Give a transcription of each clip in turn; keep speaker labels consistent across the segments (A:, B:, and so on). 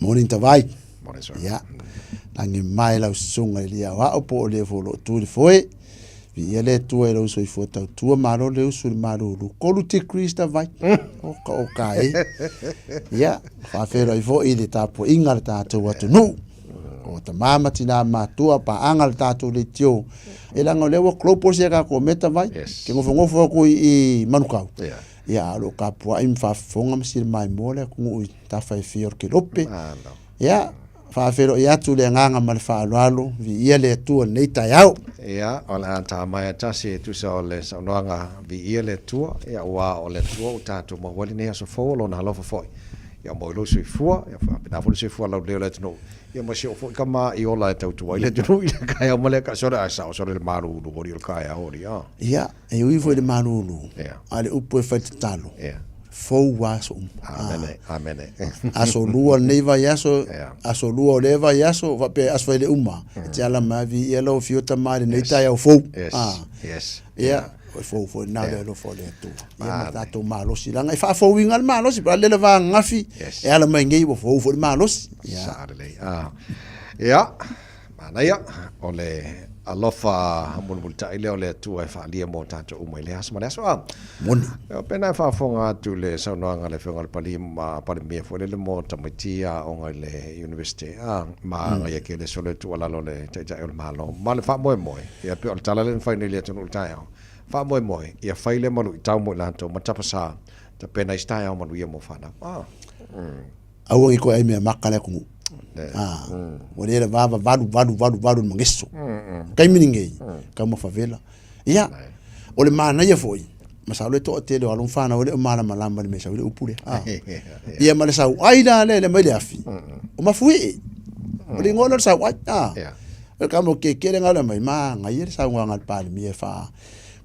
A: Morning Tavai.
B: Morning sir.
A: Ia. Lagi mai lau susuga i le aoao po o le foi o lo o tu i le foe. Viia le Atua i lou soifua tautua, malo le usu i le malulu. 3 degrees Tavai. Oka oka e. Ia, faafeiloai foi i le tapuaiga a le tatou atunuu. O tama ma tina matua, paaga le tatou leitio. E leaga o lea ua global sia tatou mea Tavai.
B: Yes.
A: Ke nofonofo atu i Manukau.
B: Yeah.
A: Ia, a o lo o tapuai ma faafofoga ma silamaimoa le atunuu i tafa e fia o le kelope.
B: Malo.
A: Ia, faafeiloai atu le agaga ma le faaaloalo, viia le Atua i lenei taeao.
B: Ia, o le a ta mai a tasi e tusa o le saunoaga viia le Atua, ia aua o le Atua ua tatou maua ai lenei aso fou o Lona alofa foi. Ia maua i lou soifua, ia faapena foi le soifua laulelei o le atunuu, ia ma si ou foi tama i ola e tautua ai le atunuu i le taeao ma lea sole, ae sao sole le malulu alii o le taeao alii a.
A: Ia, e ui foi i le malulu,
B: Ia.
A: a o le upu e fai tatalo,
B: Ia.
A: fou aso uma.
B: Amene, amene.
A: Aso lua o lenei vaiaso,
B: Ia.
A: aso lua o lea vaiaso, faapea aso faile uma, e te ala mai viia lau afio tama i lenei taeao fou.
B: Yes,
A: Ah.
B: yes.
A: Ia, o fou foi na le alofa o le Atua. Ia ma tatou malosi leaga e faafouina le malosi, po o le a le va ananafi,
B: Yes.
A: e ala mai nei ua fou foi le malosi. Ia.
B: Sa lelei. Ah. Ia, manaia, o le alofa mulimulitai lea o le Atua e faaalia mo tatou uma i lea aso ma le aso. Ah.
A: Moni.
B: Ia, pena e faafofoga atu le saunoaga a le Afioga i le Palii ma Palemia foi lele mo tamaiti ia aoga i le University, ah, ma agaia kele solo e tuualalo le Taitai o le Malo ma le faamoemoe, ia pei o le tala lea na fai nei i le atunuu i le taeao, faamoemoe ia fai lea ma luitau mo i latou ma tapasā tapena i se taeao manuia mo fanau. Ah.
A: Aua ne i toe ai mea maka le atunuu. Ah, ua le lava valu valu valu valu le mageso. Taimi lenei, taumafa vela. Ia, o le manaia foi, masalo e toatele o alo ma fanau e le o malamalama i le mea e sau ai le upu lea. Ah. Ia ma le sauai la lea e mai le afi, o mafuie. O le igoa lea o le sauai. Ah. O le kama o keke le galo mai, manaia le saunoaga a le Palemia e faa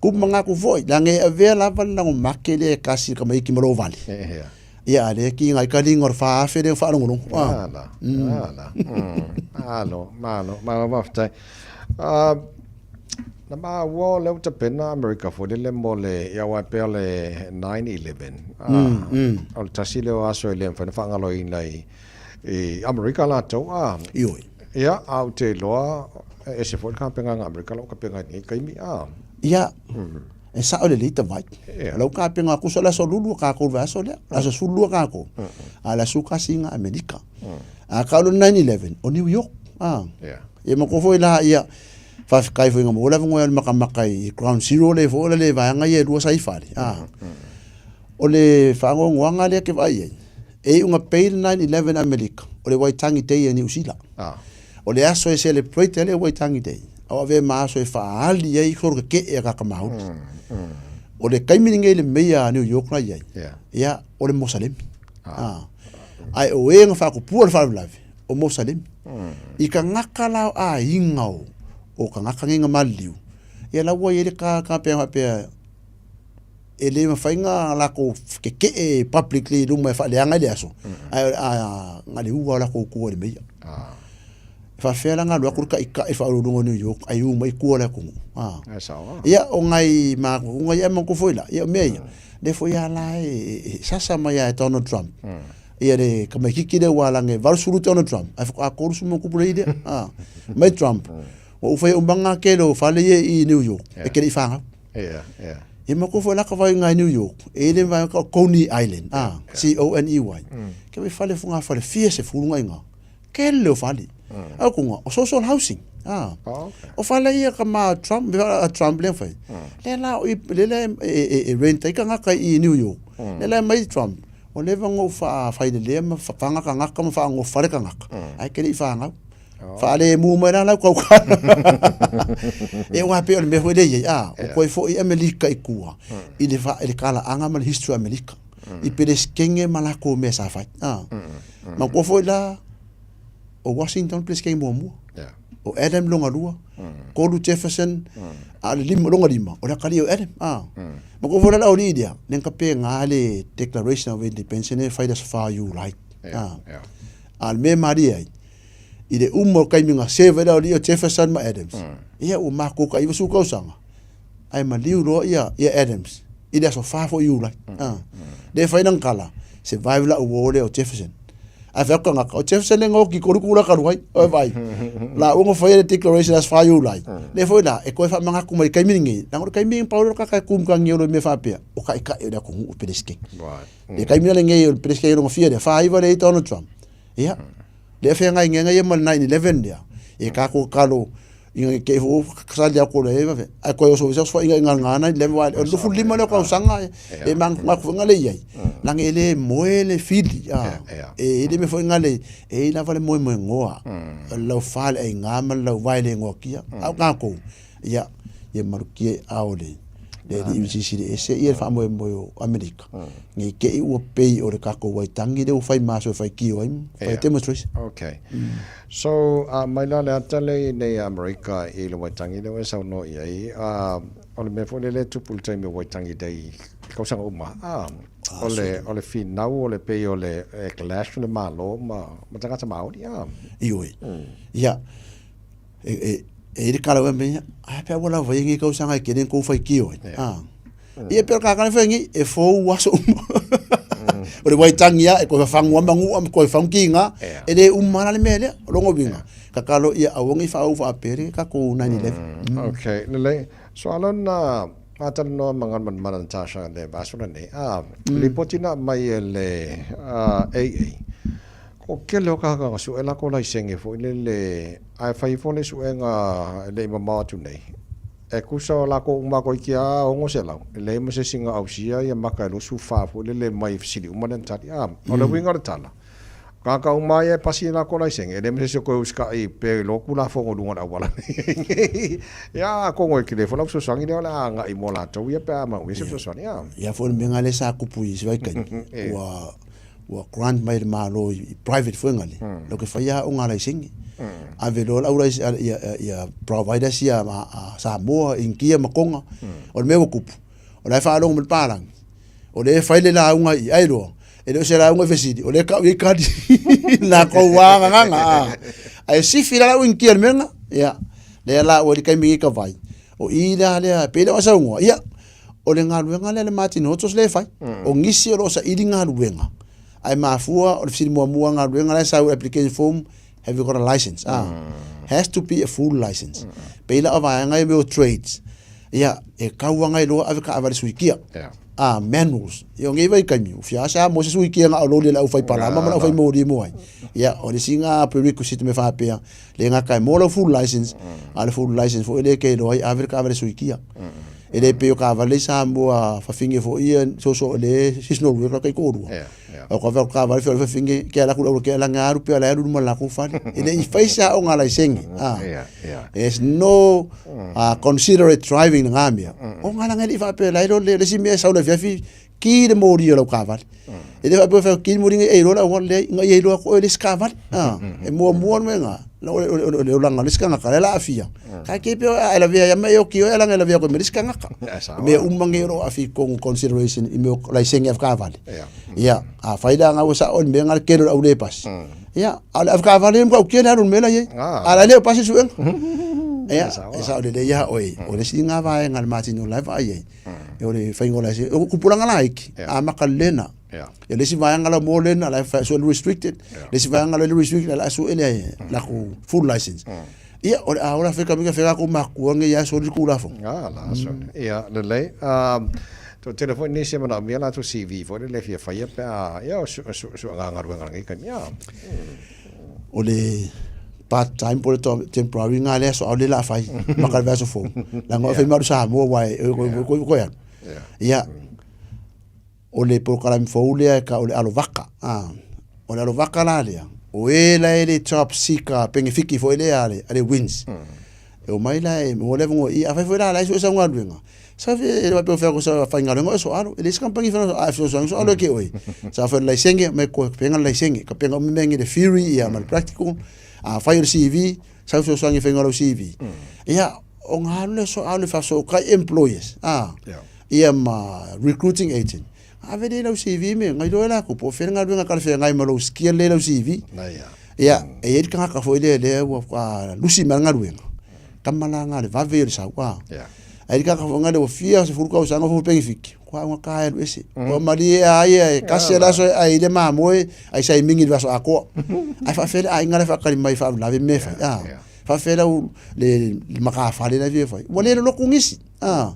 A: kupu mangaku foi, leaga e avea lava le lago make lea e kasi i le tamaiti ma lou vale. Ia, a lea ki ngai ka linga o le 4,000 lea faalogologo. Ah.
B: Ala, ala. Malo, malo, malo, faafetai. Ah, na maua o lea ua tapena Amerika foi lele mo le, ia aua e pei o le 9/11. Ah, o le tasi lea o aso e le mafai ona faagaloina i, i Amerika latou. Ah,
A: Ioe.
B: ia, a ou te iloa, e ese foi le kapegaga a Amerika lau kapega i lenei taimi. Ah,
A: Ia, e sao lelei tavai.
B: Ia.
A: O lau kapega kusa o le aso lulu kākou i le vaiaso lea, le aso 12 kākou. A o le aso kasi ga Amerika. A ka o le 9/11, o New York. Ah.
B: Ia.
A: Ia ma ko foi la ia faafetai foi nga mo lava ngoe o le makamaka i Ground Zero le foi o le vaega ia e lua sa i fale. Ah. O le faagoagoaga lea ke vaai ai, e iuga pei le 9/11 Amerika, o le Waitangi Day a Niu Sila.
B: Ah.
A: O le aso e celebrate ai le Waitangi Day, o avea ma aso e faaali ai solo keke'e a kaka Māori. O le taimi lenei le meia a New York na i ai,
B: Yeah.
A: ia, o le Mosalemi. Ah. Ae o e na faakupua le faalavelave, o Mosalemi. I tagata la o aiga o, o tagata nei na maliliu, ia la ua i ai le ka, ka pea faapea, e le mafai ona latou keke'e publicly i luma e faaleaga ai le aso, ae a, na le ua o latou tua i le meia. E faafefea la ona alu atu le taitai faauluuluga o New York ae u mai tua le atunuu. A.
B: Ae sao lava.
A: Ia, o nai mafaufauga ia e manatua foi la, ia o mea ia, lea foi lava la e sasa mai lava e Donald Trump ia le tamaitiiti lea ua alaga e 80 Donald Trump, ae faatoa 30+ le lea. A. Mai Trump, ua ou faia umaga tele o fale ia i New York, e te le i fanau.
B: Ia, ia.
A: Ia ma ko foi la ka vai ngai New York, e le vai ka Coney Island, ah, C O N E Y. Ke vai fale funga fale fia se fulu ngai nga. Ke le o fale. Au kunga, o social housing. Ah.
B: Oh, okay.
A: O fale ia ka ma Trump, a Trump le fai. Le la o i le le e e e rent ai ka ngaka i New York. Le la mai Trump. O le va ngo fa fai le le ma fa ngaka ngaka ma fa ngo fale ka ngaka. Ai ke le i fa ngau. Faalemu mai la lau kauka. E aua pei o le mea foi lea e i ai, a, o koe foi i Amerika i tua, i le i le kalaaga ma le history o Amerika, i Peresetene ma latou mea sa fai, a. Manatua foi la, o Washington Peresetene muamua, o Adam lona lua, tolu Jefferson, a o le lima, lona lima, o le atalii o Adam, a. Manatua foi la le aualii lea, lea na tapena le Declaration of Independence e fai i le aso 4 o Iulai, a. A o le mea e malie ai, i le uma o le taimi na serve ai le aualii o Jefferson ma Adams, ia ua matou tai-90 tausaga, ae maliu loa ia, ia Adams i le aso 4 foi Iulai. Lea e fai lana tala, survive lau uo lea o Jefferson. Ae fai atu tagata, o Jefferson lea na oti i tolu itula talu ai, oi vaai. La ua na faia le declaration aso 4 Iulai. Lea foi la, e toe faamanatu mai i le taimi lenei, leaga o le taimi pau lea o le tagata e tu matagi i mea faapea, o taitai o le atunuu e Peresetene. Le taimi la lenei o le Peresetene lona fia lea, 49 lea e i ai Donald Trump. Ia, lea e feagai nei ia ma le 9/11 lea, e tatou tatalo ina ne i te i foi ua sali atu le vave, ae toe oso ai se sosofaaiga i galuega 9/11 aua o le 25 lea o tausaga e manatunatu foi lea i ai, leaga e le moe le fili, e i ai le mea foi lea e i ai lava le moemoenoa, o le laufa i le aiga ma le lauvae le igoatia. A o tatou, ia, ia malutia i aao o le Alii ma Silisili Ese le faamoemoe o Amerika, ne i te i ua pei o le tatou Waitangi lea ua fai ma aso e faitio ai ma fai demonstration.
B: Okay. So, a mai la le ata lea i nei Amerika i le Waitangi lea ua e saunoa i ai, o le mea foi lea e tupu i le taimi o Waitangi Day i tausaga uma, o le, o le finau o le pei o le e clash le Malo ma, ma tagata Māori, a?
A: Ioe. Ia, e i ai le tala mea ia, ae a pe a ua lava ia nei tausaga e tele na tou faitio ai, a. Ia pei o le tagata lea e fai nei, e fou aso uma. O le Waitangi lava, e toe fafagu lava manua ma toe fagu tiga, e le uma la le mea lea. O lona uiga, tatalo ia aua ne i faauu faapea le tatou 9/11.
B: Okay, lelei. So alo na fatalanoa ma Galumalemana Natasha le vaiaso lenei, a, lipoti na aumai e le AA, ko tele o tagata na sue latou laisene foi lele, ae fai ifo le suega e le i mamao atu nei, e tusa o latou uma toeitiiti lava 600, e leai ma se isi na ausia ia maka e 24 foi lele mai fesili uma lea na tali. A, o le uiga o le tala, o tagata uma lava ia e pasi i latou laisene, e leai ma se isi o toe usitai pea i lo Tulafono i luga o le auala nei. Ia, atonu e tele foi lau fesoasoani lea o le a agai mo latou ia pe a manaomia se fesoasoani. A.
A: Ia foi le mea lena lea sa tupu i isi vaitaimi, ua ua grant mai e le Malo i private foi ngale, lau ke whai a o ngā laisenge. Ave loa le au laise, ia, ia providers ia a Samoa, India ma Tonga, o le mea ua tupu, o la e faalogo mai le palangi, o lea e fai le lauga i ai loa, e le o se lauga e fesili, o lea e kau i ai kali, nā kou wā nganganga, a. Ae sifi la lau India le mea nga, ia, lea la ua i le taimi i ka vai, o i la lea, pei lea o saunoa, ia, O le galuega lea a le Martin Hotsos lea e fai. O nisi o lo o saili galuega, ae mafua o le fesili muamua galuega la e sau i application form, have you got a license? Ah, has to be a full license. Pei la o vaega ia mea o trades, ia, e tau agai loa ave taavale suikia. Ah, manuals. Ia o nei vaitaimi, ua fia asa mo se suikia na o loli a le aufai palama ma le aufai moli mo ai. Ia, o le isi na prerequisite me faapea, le gata e mo lau full license, a o le full license foi lea e te iloa ai ave le taavale suikia. E le pei o taavale i Samoa fafine foi ia soso le seasonal worker kai toalua. O ka ave taavale feoai fafine ke ala atu le aulakea lagi alu pea la e alu i luma o le latou fale. E le i fai se aoga laisene. There's no considerate driving i lena mea. O nga lagi e le i faapea la e le o le isi mea e sau i le afiafi ki le moli o lau taavale. E le faapea fai ki le moli e iloa le auala leai, ina ia iloa atu oe le isi taavale. E muamua le mea lena, o le olaga o le isi tagata lea o le a aafia. Kai ke pea a e lavea ai ma e oki oe leaga e lavea atu ai ma le isi tagata. Mea uma nei o lo o aafia i totonu o consideration i mea o laisene avetaavale. Ia, afai la ua sao le mea lena le tele o le au le pasi, ia, a o le avetaavale ia e matautia le alu i le mea la e i ai. A o la e le o pasi le suega. Ia, e sao lelei lava oe, o le isi lena vaega a le Martin o la e vaai ai. O le faiga o laisene. O tupulaga laiti, amata lena. Ia le isi vaega la mo lena, la e sue le restricted, le isi vaega la le restricted, la sue le latou full license. Ia, o le a ola feka mika feka ko makua nge ia soli Tulafono.
B: Ah, la soli. Ia, lelei. Toatele foi nisi e manaomia latou CV foi lele e fia faia pe a, ia, o suega galuega lenei taimi. Ia.
A: O le part time po o le temporary nga le aso aole la fai ma ka le aso fou. Leaga o fai mai Samoa wa e ko ko ya. Ia o le polokalame fou lea e ka o le alovaka. Ah, o le alovaka la lea. O e la e le job seeker penefiki foi lea a le a le WINZ. E omai la e mo le avanoa i afai foi la la e sue sau galuega. Sa fe e le faapea o fea ko sa faigaluega oe so alo. E leai se kamupani whana a fesoasoani so alo e ke oe. Sa fai le laisenge mai ko penga le laisenge. Ka penga umi mea ngi le theory ia ma le practical. A fai o le CV, sa fesoasoani whainga lau CV. Ia, o ngā alu le so alo e whasookai employers. Ah. Ia ma recruiting agent. Ave lea i lau CV me ngai loa e latou po o fea le galuega talafeagai ma lou skill lea i lau CV. Ia, e i ai le tagata foi lea lea ua lusi mai le galuega, tama la na le vave ia o le sau, a. Ae i ai le tagata foi lea ua fia 10 tausaga fou penefiti, Kua augata e alu ese. Ua malie a ia e tasi le aso e ai i le mamoe ai saimigi i le vaiaso atoa. Ae faafefea le aiga la e faatali mai e faalavelave mea e fai a? Faafefea lau le matafale la e fia fai? Ua le lolotu nisi a?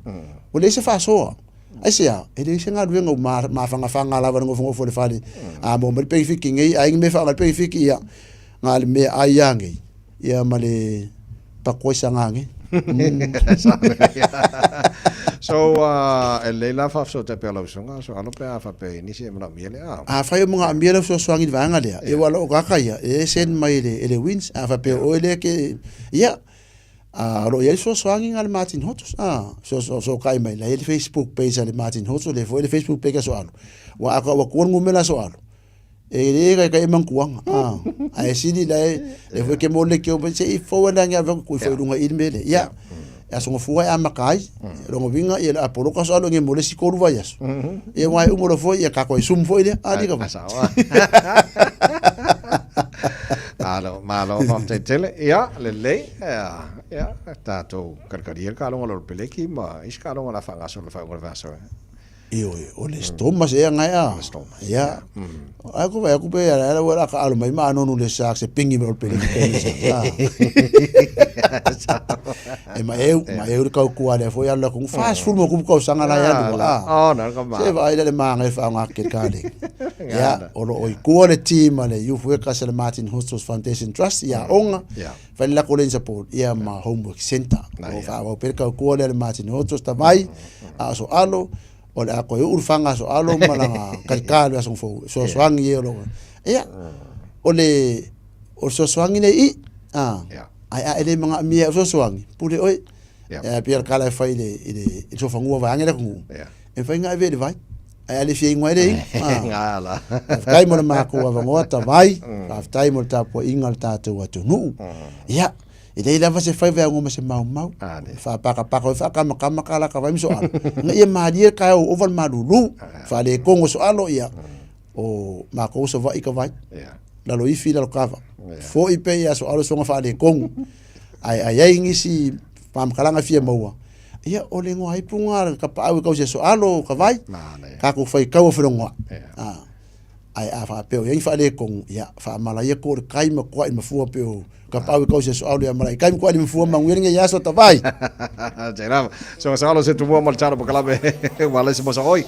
A: Ua leai se faasoa. Aisea? E leai se galuega ua mafanafana lava i le nofonofo i le fale. A maua mai le penefiti nei, ai ni mea e faaaoga ai le penefiti, ia, na o le meaai lava nei. Ia ma le pakoai saga nei.
B: So, e lelei la faafesootai pea lau usoga, so alo pe a faapea i nisi e manaomia le a.
A: Afai o manaomia lau fesoasoani i le vaega lea, ia aua o lou tagata ia, e send mai e le, e le WINZ. A faapea o oe lea e te, ia, a, o lo o i ai le fesoasoani a le Martin Hotz, a, fesootai mai, la e i ai le Facebook page a le Martin Hotz, o lea foi e i ai le Facebook page a Soalo. Aua a tau atua le numera a Soalo, E le taitai e mantuaga ae sili la e le foi ke mo le ke o se i forward ange ave ku foi lunga i le mele ia e aso fua e amata ai longa winga ia a poloka so alo nge mo le si kolu vai aso ia wai umo lo foi ia ka ko sum foi le a di ka
B: Malo, malo, faafetai tele. Ia, lelei, ia, ia, tatou kalikalia le kaloga o le peleki ma isi kaloga o le a faagasolo i le faaiuga o le vaiaso.
A: Ioe, o le Stormers ea ngai a. Ia. Ai ko vai aku pe ala ala wala ka alo mai ma anonu le Sharks e pingi me o pele ki pele. E ma eu, ma eu le kau kua le foi ala ku fast full mo ku kau sanga la ya lu.
B: Oh, na ka ma.
A: Se vai le ma ngai fa nga ke ka le. Ya, o lo oi kua le team le Youth Workers le Martin Hostos Foundation Trust ya onga. Fai la ko le support ia ma homework center. O fa o pele kau kua le Martin Hostos tavai. A so alo o le a koe uu le faga aso alo ma lana kaika i le aso fou e fesoasoani e o lo ia o le o le fesoasoani nei i a ae a e le manaomia e fesoasoani pule oe e pei o le tala e fai i le i le i le sofanua vaeane le atunuu e mafai ona ave i le vai ae a le fia inu ai le inu faafetai mo le matou avanoa tavai faafetai mo le tapuaiga a le tatou atunuu ia E leai lava se faiva e auga ma se maumau. E faapakapaka oi faakamakama ka laka vai ma soalo. Ina ia malie le taeao ua ova le malulu. Faalekogo soalo ia o makou Savaii ka vai. Lalo ifi lalo kava. Foi pea ia soalo soga faalekogo. Ae a iai nisi faamatalaga fia maua, ia o le igoa ipu lena kapaau e tausi e soalo ka vai. Tatou faitau felogoai. Ae a faapea o i ai ni faaletonu, ia faamalaia ko le kai ma kuai ma fua pe o kapaau e kausi aso alu ia malai kai ma kuai ma fua manuia lenei aso tavai.
B: Te lava. So sa alo se tumua ma le talo pakalame ua lesi mo sa oi.